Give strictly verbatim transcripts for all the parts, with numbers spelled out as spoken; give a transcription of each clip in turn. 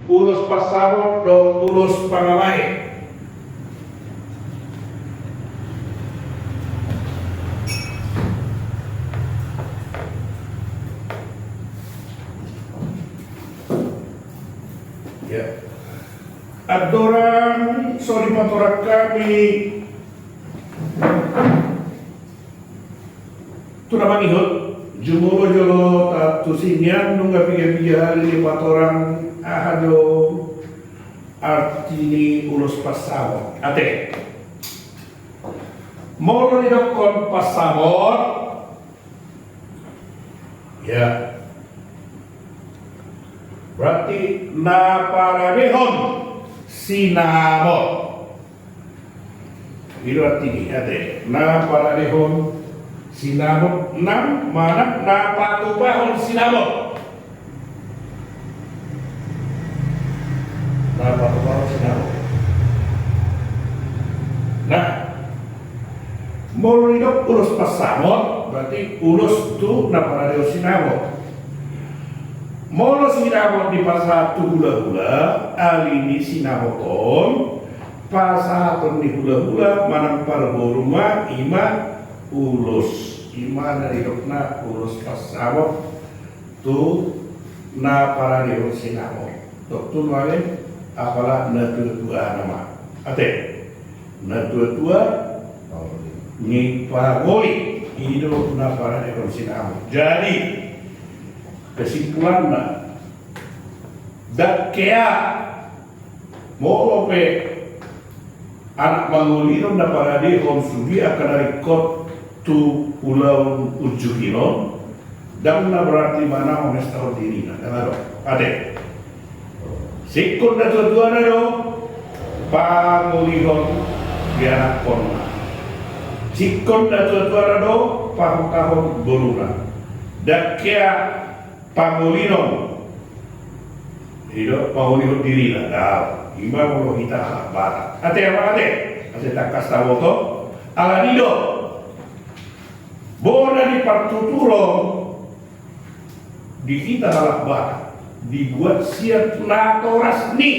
Ulos pansamot dohot ulos pangamai. Ya. Andorang so dipatorang hami tu na mangihut, jumolo jolo taantusi nian nunga piga-piga hali dipatorang aha do arti ni ulos pansamot. Ate. Molo didokkon pansamot, ya, berarti na paradehon sinamot. I do artina, ate, na paradehon sinamot nang manang na patupahon sinamot. Na patupahon sinamot. Nah, molo didok ulos pansamot, berarti ulos tu na paradehon sinamot. Molo sinamot dipasahat tu hula-hula, alani sinamot on pasahaton ni hula-hula manang parboru ma, i ma ulos, i ma na didokna ulos pansamot tu na paradehon sinamot. Tok tu nuaeng apala na tua-tua nama. Ate, na tua-tua ni pangoli, i do na paradehon sinamot. Jadi kesimpulanna, dang hea molo pe anak mangoli on na paradehon sude angka na ringkot tu ulaon unjuk i on, dang na berarti manang mamestahon dirina, dang adong. Ate. Singkop na tua-tuana do pangolihon ianakhonna. Singkop na tua-tuana do pahutahon boruna. Dang hea pangolinon, i do, pangolihon dirina, dang. I ma molo hita halak Batak. Ate, amang ate, ate, tangkas taboto. Alani do, bona ni partuturon di hita halak Batak dibuat sian natoras ni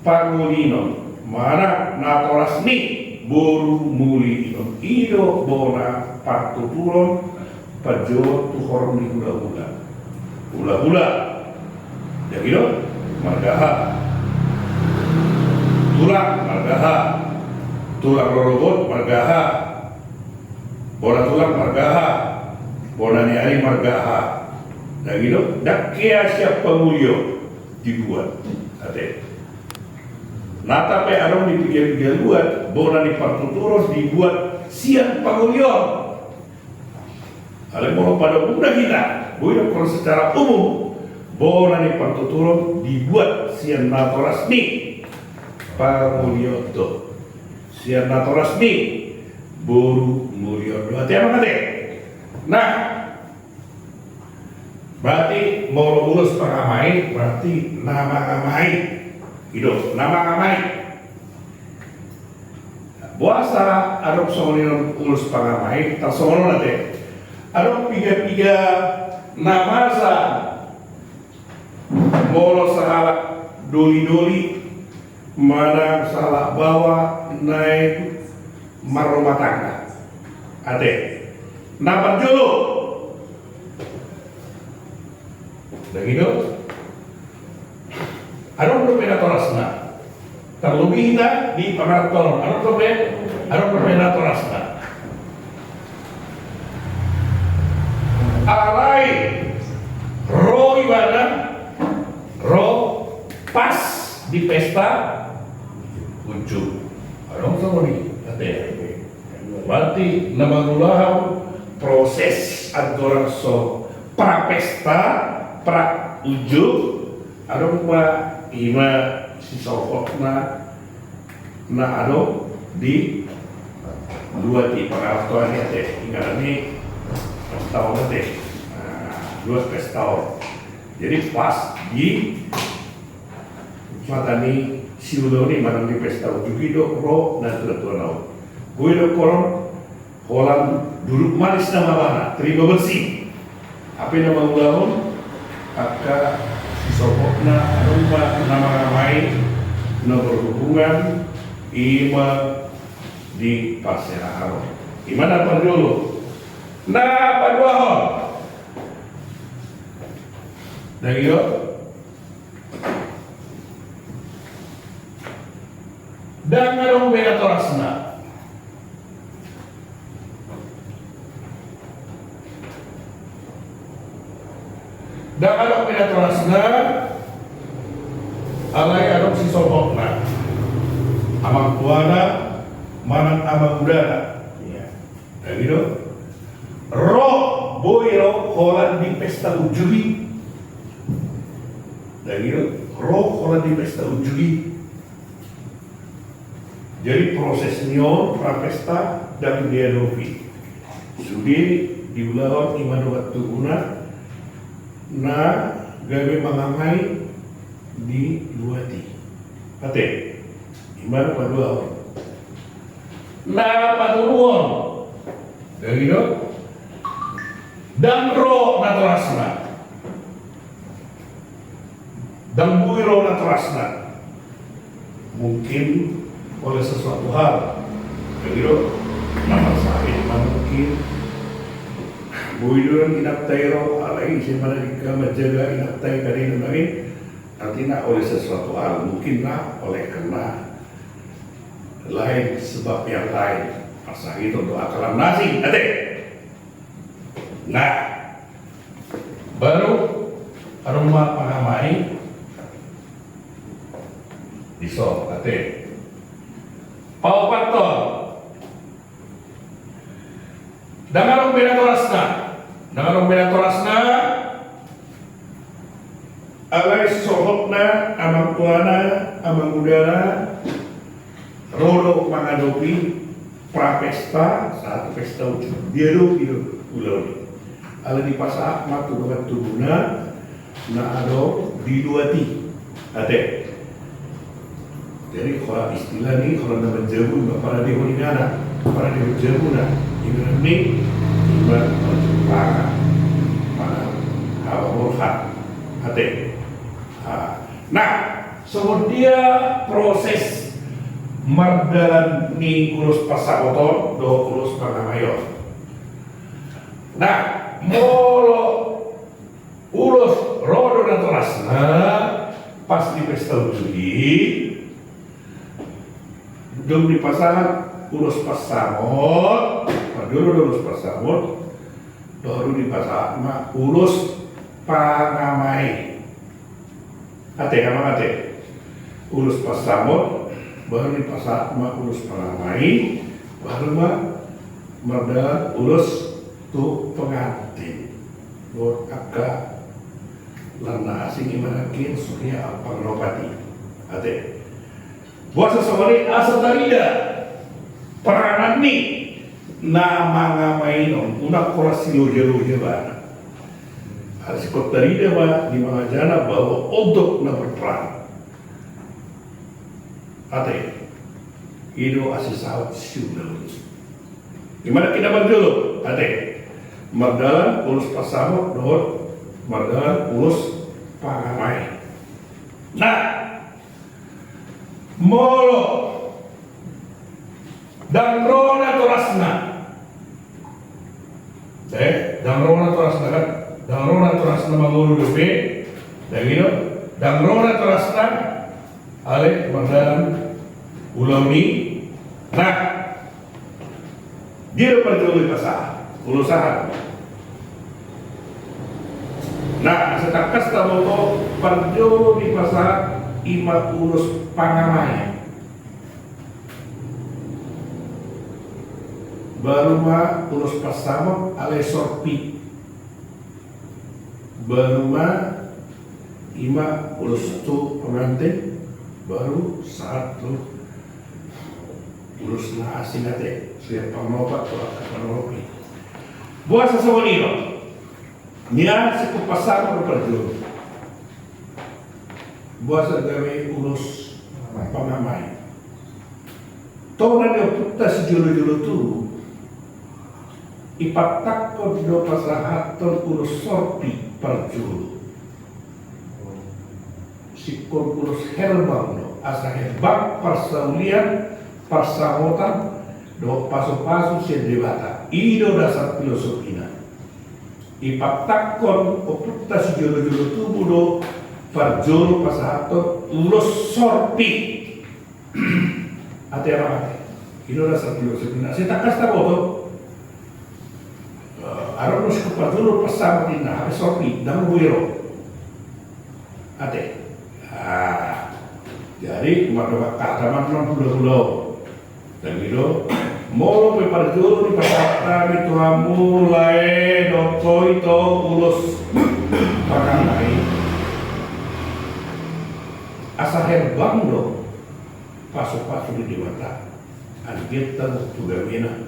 pangolinon, manang natoras ni boru muli i on. I do bona partuturon panjouon tu horong ni hula-hula. Hula-hula, jadi do, marga aha? Tulang, marga aha? Tulang rorobot, marga aha? Bona tulang, marga aha? Bona ni ari, marga aha? Jadi do, dang hea sian pangoli on dibuat. Ate. Nata pe adong di piga-piga luat bona ni partuturon dibuat sian pangoli on. Alai molo pada umumna hita, boi do, kalau secara umum, bona ni partuturon dibuat sian natoras ni pangoli on do. Sian natoras ni boru muli on do. Ate, amang ate. Nah, berarti molo ulos pangamai berarti na mangamai. I do, na mangamai. Boasa adong songon i on ulos pangamai, tarsongon on ate. Adong piga-piga na masa molo sahalak doli-doli manang sahalak baoa naeng marrumah tangga. Ate. Na parjolo. Dang i do? Adong dope natorasna. Tarlobi hita di pangarantoan on. Adong dope, adong dope natorasna. Alai ro ibana, ro pas di pesta unjuk. Adong songon i, ate. Berarti na mangulahon proses andorang so pra pesta, pra unjuk, adong ma i ma sisolhotna na adong di luat i, pangarantoan i ate, inganan ni pesta on ate. Nah, luat pesta on. Jadi pas di mata ni siulaon i manang di pesta unjuk i do ro na tua-tuana on. Boi do holan, holan duduk manis nama bana, terima bersih. Hape na mangulahon angka Sopotna adong ma na mangamai na berhubungan ima di parserahan on. Ima na parjolo. Na paduahon. Daging do? Ndang adong be natorasna. Ndang adong be natorasna. Alai adong sisopotna. Amangtuana manang amangudana. Ia. Daging do? Ro, boi ro holan di pesta unjuk i. Daging do? Ro holan di pesta unjuk i. Jadi proses ni on prapesta ndang diadopi. Sude diulahon ima dongan tubuna na gabe mangamai di luat i. Ate, ima na paduahon. Na patoluhon. Daging do? Ndang ro natorasna. Ndang boi ro natorasna. Mungkin oleh sesuatu hal. Daging do? Na marsahit ma mungkin. Boi do inanta i ro, alai ise ma na denggan manjaga inanta i, kade na main. Artinya oleh sesuatu hal, mungkin na oleh karena lain, sebab yang lain. Marsahit do angka na asing, ate. Nah, baru adong ma pangamai dison, ate. Paopathon. Ndang adong be natorasna. Ndang adong be natorasna. Alai sisopotna, amangtuana, amangudana, ro do mangadopi prapesta, sahat pesta unjuk. Diadopi do ulaon i. Alai dipasahat ma tu dongan tubuna na adong di luat i. Ate. Jadi holan istilah ni, holan na manjabu, na paradehon inana, paradehon jabuna. Inganan ni ima parjumpangan. Mana? Haba borhat. Ate. Ah. Nah, songon dia proses mardalan ni ulos pansamot on dohot ulos pangamai on. Nah, molo ulos ro do natorasna pas di pesta unjuk i, dung dipasahat ulos pansamot, parjolo do ulos pansamot, baru dipasahat ma ulos pangamai. Ate, amang ate. Ulos pansamot, baru dipasahat ma ulos pangamai, baru ma mardalan ulos tu pengantin. Dohot angka na asing, ima nangkin suhia ampang na opat i. Ate. Boasa songon i? Asa tarida peranan ni na mangamai on, unang holan siloja-loja ibana. Asa ingkon tarida ma di mangajana bahwa on do na berperan. Ate, i do asa saut siulaon i. Ima na parjolo, ate, mardalan ulos pansamot dohot mardalan ulos pangamai. Nah, molo ndang ro natorasna, eh, ndang ro natorasna kan, ndang ro natorasna mangolu dope, daging do, ndang ro natorasna, alai mardalan ulaon i. Nah, dia do parjolo dipasahat, ulos aha? Nah, asa tangkas taboto, parjolo dipasahat ima ulos pangamai. Baru ma ulos pansamot, alai sorpi. Baru ma ima ulos tu pengantin, baru sahat tu ulos na asing, ate, suhia ampang na opat tu angka panolopi. Boasa songon i do? Nian singkop pansamot do parjolo. Boasa gabe ulos pangamai? Tona ni ompunta sijolo-jolo tubu, ipantangkon do pasahathon ulos sorpi parjolo. Singkon ulos herbang do, asa herbang parsaulian, parsamotan, dohot pasupasu sian Debata. I do dasar filosofina. Ipantangkon ompunta sijolojolo tubu do parjolo pasahathon ulos sorpi. Ate, amang ate. I do dasar filosofina. Sai tangkas taboto. Eh, adong do singkon parjolo pansamot ninna, hape sorpi, ndang boi ro. Ate. Ah, jadi, mandok hata ma na hulahula on. Ndang i do, molo pe parjolo dipasahat hami tu hamu lae dohot tohina ulos pangamai, asa herbang do pasupasu ni Debata. Anggiat tabo tu gabena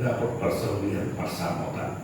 dapot parsaulian, parsamotan.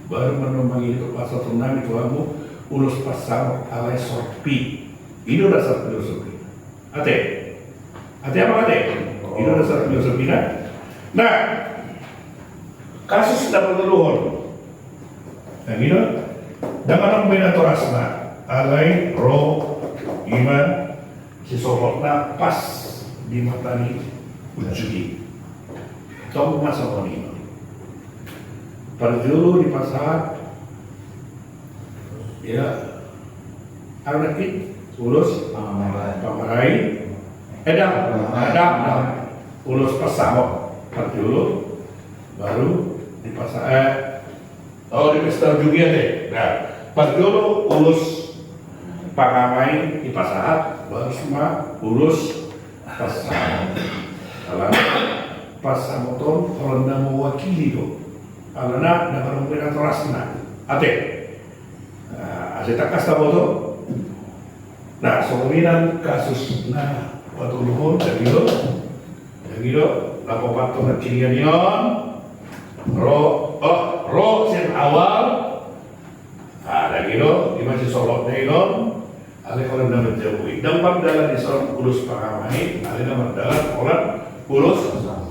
Baru ma nuaeng i do pasahaton nami tu hamu ulos pansamot alai sorpi. I do dasar filosofi. Ate. Ate, amang ate. I do dasar filosofina. Nah, kasus na patoluhon. Nah, i do. Ndang adong be natorasna. Alai ro, i ma sisolhotna pas di mata ni unjuk i. Tong ma songon i. Parjolo dipasahat, ya, anak i, ulos pangamai. Eh, ndang, ndang, ndang. Ulos pansamot. Parjolo, baru dipasahat, eh, Oh, di pesta unjuk i ate. Nah, parjolo ulos pangamai dipasahat, baru ma ulos pansamot. Alana pansamot on holan na mewakili do. Alana ndang adong be natorasna. Ate. Nah, asa tangkas taboto. Nah, songon i nang kasus na patoluhon, ndang i do. Ndang i do, laho papathon na kiri ni on. Ro, oh, ro sian awal. Ah, ndang i do, i ma sisolhotna i do. Alai holan na manjabu i. Ndang mardalan dison ulos pangamai, alai na mardalan holan ulos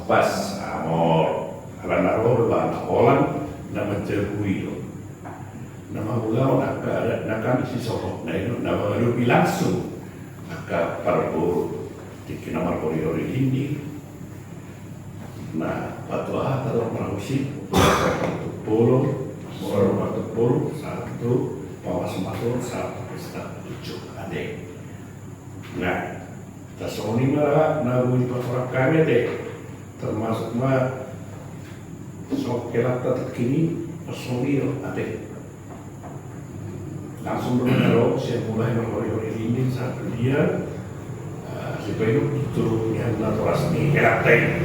pansamot. Alana ro do bahen holan na manjabu i do. Na mangulahon angka adat na kan sisolhotna i do, na mangadopi langsung angka parboru. Tingki na marhori-hori dinding. Na, patuaha tadok marhusip, polong, molo martopol, sahat tu pamaso-maso, sahat tu pesta unjuk, ate. Nah, tarsongon i ma na boi dipatorang hami ate. Termasuk ma songon helanta tingki i, pas songon i do, ate. Langsung do na ro, sian mulai marhori-hori dinding sahat tu dia, eh, sipainum tu nian natoras ni helanta i.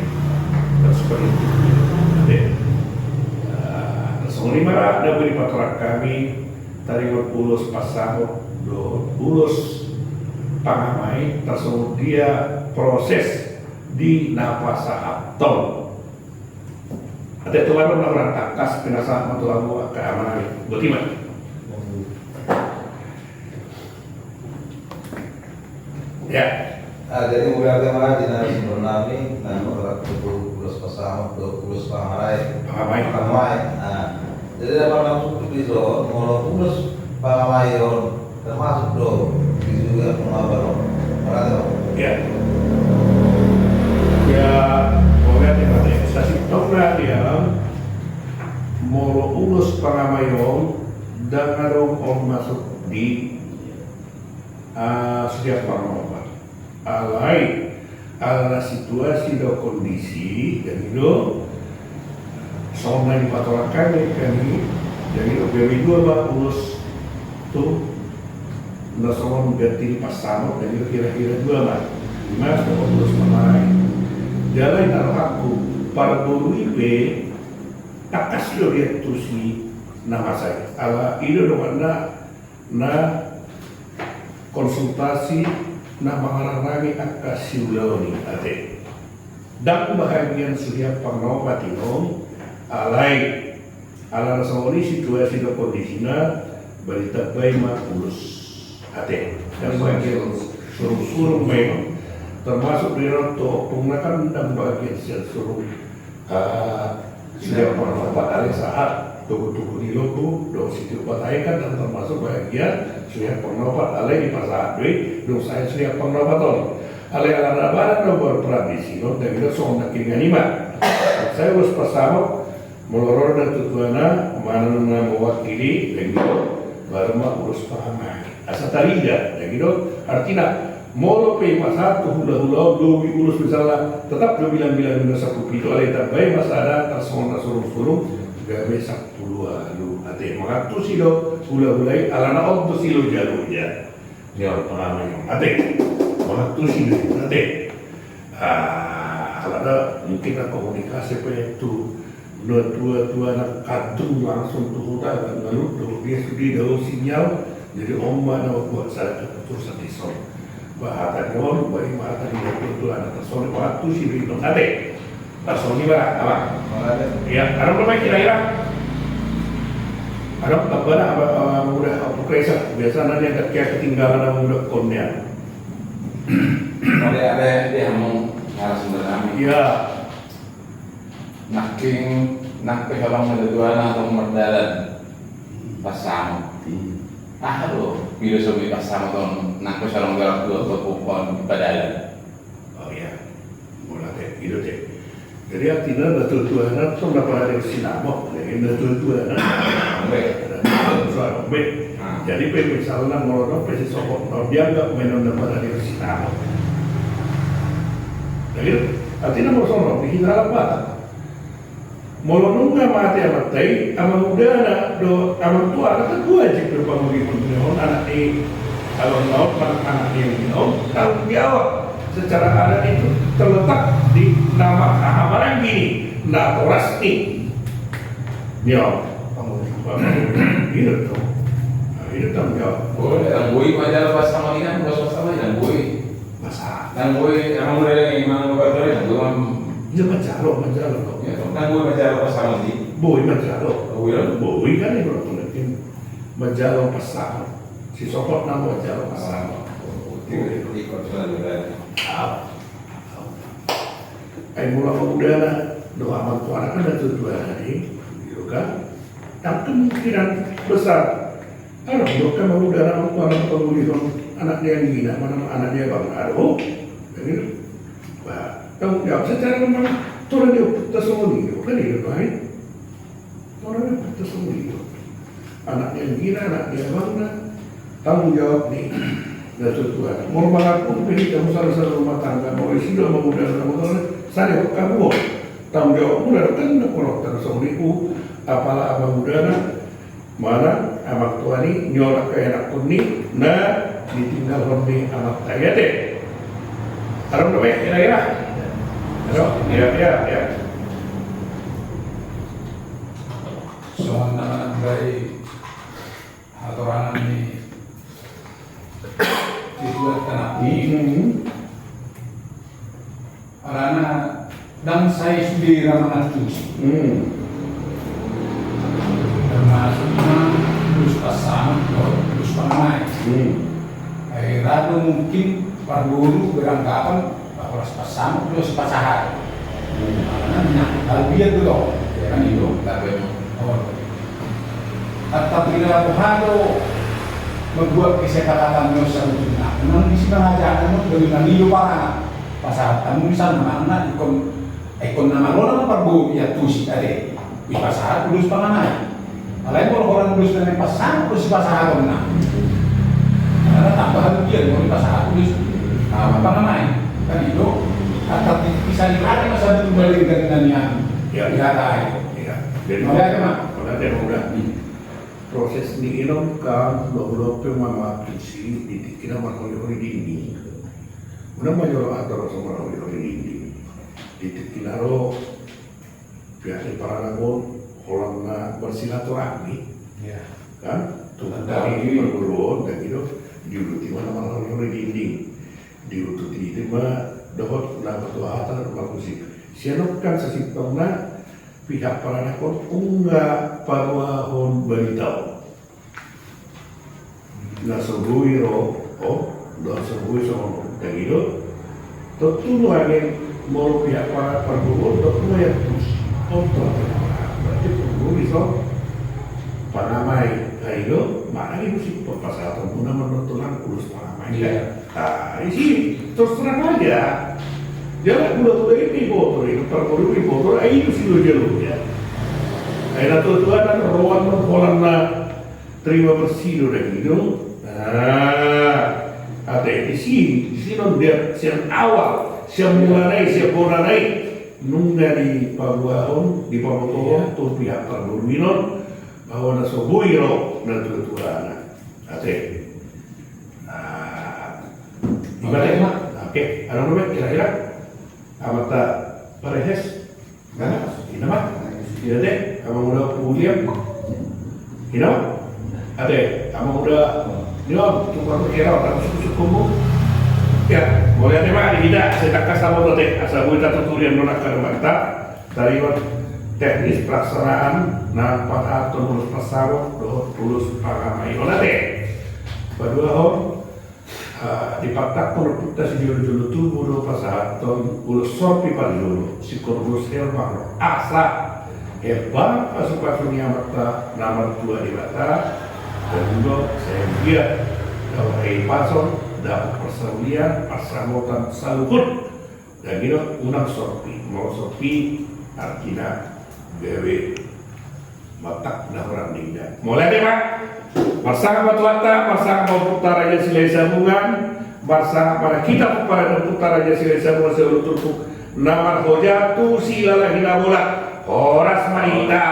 Terus painum tu dia, ate. Eh, songon i ma na boi dipatorang hami, taringot ulos pansamot dohot ulos pangamai, tarsongon dia proses di na pasahathon. Ate, tu hamu na hurang tangkas, pinasahat ma tu hamu angka amang nami. Botima. Ya. Ah, jadi mungkin ate ma di na sumber nami, na nuaeng tu ulos pansamot dohot ulos pangamai. Pangamai. Pangamai. Ah, jadi dapat langsung tu dison, molo ulos pangamai on, termasuk do di Suhut Pangabaron. Berarti, Bang? Ya. Ya, mauliate ma ate. Sasintongna dia, molo ulos pangamai on, ndang adong on masuk di, ah, Suhut Pangabaron. Alai, ala situasi dohot kondisi, jadi do, songon na dipatorang hami, jadi do, gabe dua ma ulos tu, na songon ganti ni pansamot, jadi do, hira-hira dua ma. I ma songon ulos pangamai. Jala i na rohangku, parboru i pe, tangkas do diantusi na masa i. Ala i do donganna, na konsultasi na mangarangrangi angka siulaon i, ate. Ndang bahagian Suhut Pangabaron i on, alai ala na songon i situasi dohot kondisina, boi ditambai ma ulos, ate. Ndang bahagian surung-surung ma i on. Termasuk di rap tu ompungna kan ndang bahagian sian surung, ah, Suhut Pangabaron, alai sahat Tugu-tugu ni lombu dohot sitio pataekan, dan termasuk bagian suhi ampang na opat, alai dipasahat do i dung sae suhi ampang na opat on. Alai ala na badan do bertradisi on, daging do songon nangkiningan i ma. Sai ulos pasamot, molo ro na tutuana manang na mewakili, daging do baru ma ulos pangamai. Asa tarida, daging do artina. Molo pe pasahat tu hula-hula on lobi ulos misalna, tetap do bilang-bilang na sampulu pitu, alai tambai ma sada tarsongon na surung-surung, gabe sampulu ualu. Ate, mangantusi do hula-hula i, alana on do siloja-loja. Ni on pangamai on. Ate, mangantusi do i, ate. Ah, alana mungkin na komunikasi pe tu na tua-tua na kandung langsung tu huta, kan, lalu do dia sudah dao sinyal. Jadi on ma na buat sada keputusan di son. Bahatan on, baik bahatan di tua-tua na tarsongon, waktu si Ridho kate. Tarsongon i ba, apa? Ya, ada berapa kira-kira? Ada tambana apa, eh, muda apa presa? Biasa nanti ada kia ketinggalan apa muda konya. Ada, ada yang dia mau ngarah sebenarnya. Ya. Nangkin, nang pe holong na tutuana tong mardalan. Pasamot. Hmm. Aha do filosofi pasamot on, nang pe holong galak dua topuk on padalan. Oh iya. Molo ate, i do ate. Jadi artina na tutuana tong na pada sinamot, jadi na tutuana. Ombe. Soal ombe. Ah. Jadi pe misalna molo pe si sopot na dianggap menon na pada sinamot. Jadi artina molo songon on, di hita Batak. Molo nunga mate amanta i, amang udana dohot amang tuana, kan wajib do pangulihon ni on anak ni abangna on, anak ni anggina on, tanggung jawab secara adat itu terletak di nama haha maranggi ni, natorasna. Ni on. Pangulihon. Pangulihon. I do tong. Nah, i do tanggung jawab. Boi, ndang boi manjalo pasamot i, kan, bos pasamot i, ndang boi. Masa? Ndang boi, amang uda lagi manang bapak, ndang boi, mam- Iya, manjalo, manjalo. Iya, ndang boi manjalo pasamot i. Boi manjalo. Oh, iya? Boi kan, i berarti manjalo pasamot. Si sopot na manjalo pasamot. Oh, oke, oke, oke, oke. Au. Au. Ai molo amang udana dohot amang tuana kan na tutuana i, gitu kan. Ndang kemungkinan besar. Ado, dok kan amang udana, amang tuana pangulihon anak ni anggina manang anak ni abangna, ado. Kan gitu. Bah, tanggung jawab secara memang tong na dioput tarsongon i do, kan gitu, bah. Tong na dioput tarsongon i do. Anak ni anggina, anak ni abangna, tanggung jawab ni na tutuana. Molo mangaku pe hita, molo sada-sada rumah tangga, molo disi do amang udana, amang tuana, sada do hamu on. Tanggung jawab muna do kan, na pola tarsongon i, apala amang udana manang amang tuana i, ni on angka ianakkon ni na ditinggalhon ni amanta i, ate. Adong dope kira-kira? Adong? Iya, iya, iya. Songon na manambai hatorangan ni tutuanta nangkin. Hmm. Alana ndang sae sude ra mangantusi. Hmm. Termasuk ma ulos pasamot dohot ulos pangamai. Hmm. Ai ra do mungkin parboru beranggapan bahwa ulos pasamot do sipasahat. Hmm. Alana menyangkut hal dia do, ya kan, itu. Tapi, oh. Atap ira boha do membuat kesepakatan ni on sabutulna. Memang disi mangajakan do, bagaimana do parana. Pasahat hamu misalna manang na ingkon, ingkon na malo na parboru i, antusi, ate, dipasahat ulos pangamai. Alai molo holan ulos na naeng pasahat, ulos sipasahatonna. Alana tamba harugian molo dipasahat ulos, ah, pangamai. Kan i do, antong bisa dihata masa dulu balik dari nanian. Ya. Dihata ai. Ya. Jadi, mauliate ma. Mauliate ma, udah. Hmm. Proses ni i on kan, udah, udah pe mangantusi, di tingki na marhori-hori dinding. Unang manjalo atur so marhori-hori dinding. Di tingki na ro pihak ni paranak on, holan na bersilaturahmi. Iya. Kan? Tutu. Tentang dari ini. Perguruan, dan gitu, diuduti ma na marhori-hori dinding. Diuduti ma dohot na patuhatan marmusik. Sian on kan sasintongna pihak paranak on nunga paboahon barita on. Na so boi ro, oh, dohot so boi songon on, dang i do. Tontu nuaeng molo pihak paranak parboru on, tontu nuaeng tus. On tontu. Berarti parboru i so Mana i musik pasahaton muna manonton ulos pangamai. Iya. Ah, isi terus terang aja. Jala hula-hula i pe iboto, i parboru i iboto, ai i do si lo jalo ya. Ai na tua-tua na roan non holan na terima bersih do daging do. Ah, ate isi, isi non dia sian awal, sian mula nai, sian bona nai. Nunga dipaboahon, dipabotohon, iya, tu pihak parboru i non. Bahwa na so boi ro na tua-tuana. Ate. Ah, ima te. Oke, adong dope kira-kira? Amanta parehes. Nah, ina ma. Ina te, amang uda Ulian. Ina ma. Ate, amang uda. Ina ma, tukar kira, tapi suku-suku mu. Ya, mulai ate ma, ina, saya tak kasih apa ate, asal gue tak tutulian nona kada mata. Tarimat teknis pelaksanaan na pasahathon ulos pansamot dohot ulos pangamai on ate. Paduahon, eh, dipantangkon ompunta sijolo-jolo tubu do pasahathon ulos sorpi parjolo, singkop ulos herbang do. Asa herbang pasu-pasu ni Amanta na martua Debata, dan juga sehingga dapat pason dapot parsaulian, parsamotan saluhut. Daging do unang sorpi, molo sorpi artina gabe matak na hurang ninna. Mauliate ma. Marsangap ma Tuhanta, marsangap ma ompunta Raja Silahisabungan, marsangap ma hita pomparan ni ompunta Raja Silahisabungan, saluhut turpuk na marhoja tu Silalahi Nabolak. Horas ma hita.